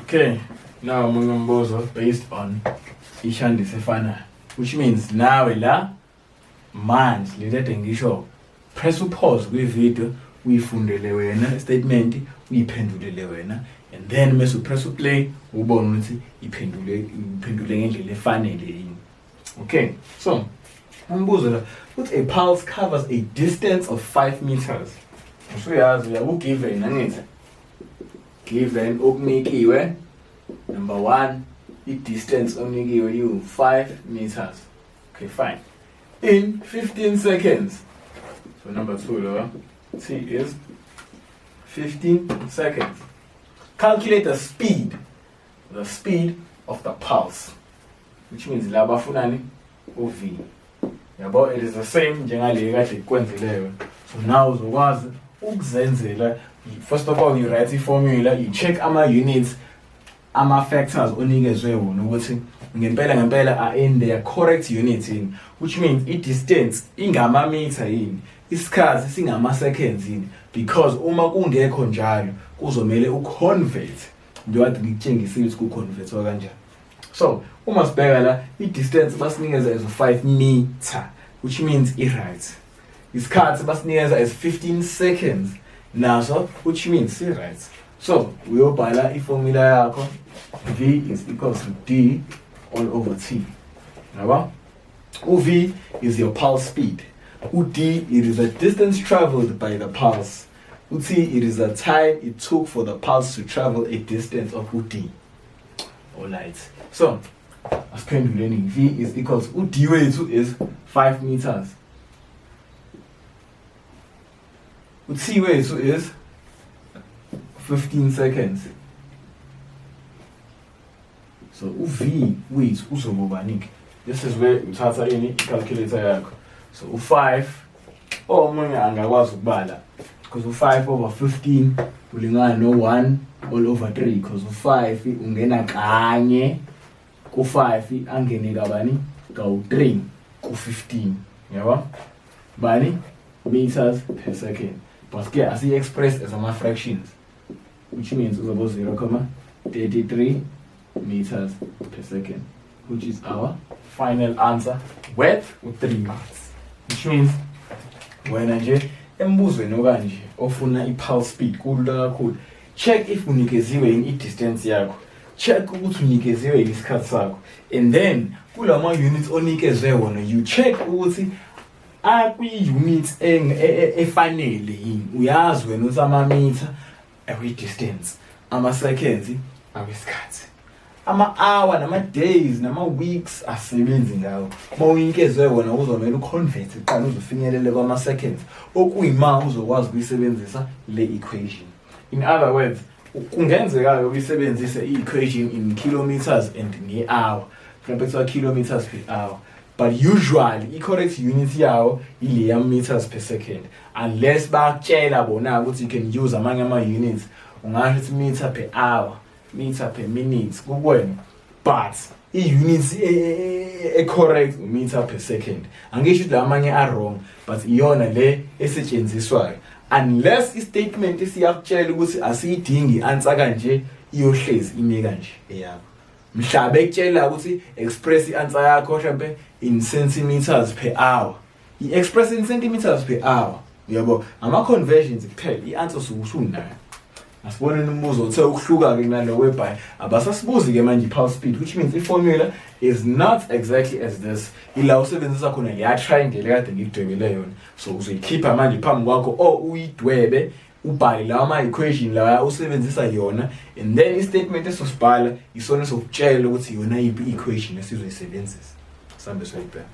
Okay, now omunye umbuzo based on ishandisi efanayo, which means nawe la manje lento ade ngisho, press upause kwi-video, uyifundele wena statement, uyiphendulele wena, and then mase upress uplay, ubone ukuthi iphendule iphendule ngendlela efanele yini. Okay, so umbuzo la uthi a pulse covers a distance of 5 meters. Usuyazi uyaku-given, angithi given okunikiwe number 1, i-distance onikiwe iwu-5 meters. Okay, fine. In 15 seconds. So number 2 lo, t is 15 seconds. Calculate the speed of the pulse, which means la bafunani? U-v, yabo. It is the same njengale kade kwenzileyo. So now uzokwazi ukuzenzela. First of all, you write i-formula, you check ama-units, ama-factors onikezwe wona ukuthi ngempela ngempela are in their correct unit yini, which means i-distance ingamamitha yini, isikhathi singama-seconds yini, because uma kungekho njalo kuzomele uconvert, njengoba ngikutshengisile ukuthi kuconvertwa kanjani. So uma sibheka la, i-distance basinikeza as 5 meter, which means i-right. Isikhathi basinikeza as 15 seconds naso, which means i-right. So uyobhala iformula yakho, v is equal to d all over t, yabo. U-v is your pulse speed, u-d, it is the distance traveled by the pulse, u-t, it is the time it took for the pulse to travel a distance of u-d. Alright, so asiphenduleni. V is equal to, u-d wethu is 5 meters, u-t wethu is 15 seconds, so u-v wethu uzoba ubani-ke? This is where uthatha ini? I-calculator yakho. So u-5, omunye angakwazi ukubala, because u-5 over 15 ulingana no-1 all over 3, because u-5 ungena kanye ku-5, angene kabani? Kawu-3 ku-15, yabo, bani? Meters per second. But ke asiyi-express as ama-fractions, which means uzoba 0,33 meters per second, which is our final answer worth u-3 marks, which means wena nje embuzweni okanje ofuna i-pulse speed, kulula kakhulu. Check if unikeziwe yini i-distance yakho, check ukuthi unikeziwe yini isikhathi sakho, and then kulama units onikezwe wona, you check ukuthi akwi-units efanele yini. Uyazi wena ukuthi amamitha akwi-distance, ama-seconds akwisikhathi, ama-hour nama-days nama-weeks asebenzi ngawo. Uma uyinikezwe wona, uzomele uconvert kuqala uzofinyelele kwama-seconds, okuyima uzokwazi ukuyisebenzisa le equation. In other words, kungenzeka-ke uyisebenzise i-equation in kilometers and nge-hour, mhlawumbe kuthiwa kilometers per hour, but usually i-correct unit yawo ileya meters per second, unless bakutshela bona ukuthi you can use amanye ama-units. Ungasho ukuthi meter per hour, meter per minute, kukwena, but i-units e-correct meter per second. Angisho ukuthi la amanye a-wrong, but iyona le esetshenziswayo, unless i-statement siyakutshela ukuthi asiyidingi i-answer kanje, iyohlezi ime kanje eyakho. Mhla bekutshela ukuthi express i-answer yakho mhlambe in centimeters per hour, i-express in centimeters per hour, uyabo, ama-conversions kuphela, i-answer usuke usunayo. Asiboneni umbuzo uthe ukuhluka-ke kunalo, whereby abasasibuzi-ke manje i-pulse speed, which means i-formula is not exactly as this. Ila usebenzisa khona leya triangle kade ngikudwebele yona. So uzoyikhipha manje phambi kwakho or uyidwebe, ubhale lawa ma-equation lawa usebenzisa yona, and then i-statement esosibhala isona esokutshela ukuthi yona yiphi i-equation esizoyisebenzisa. Sambe soyibheka.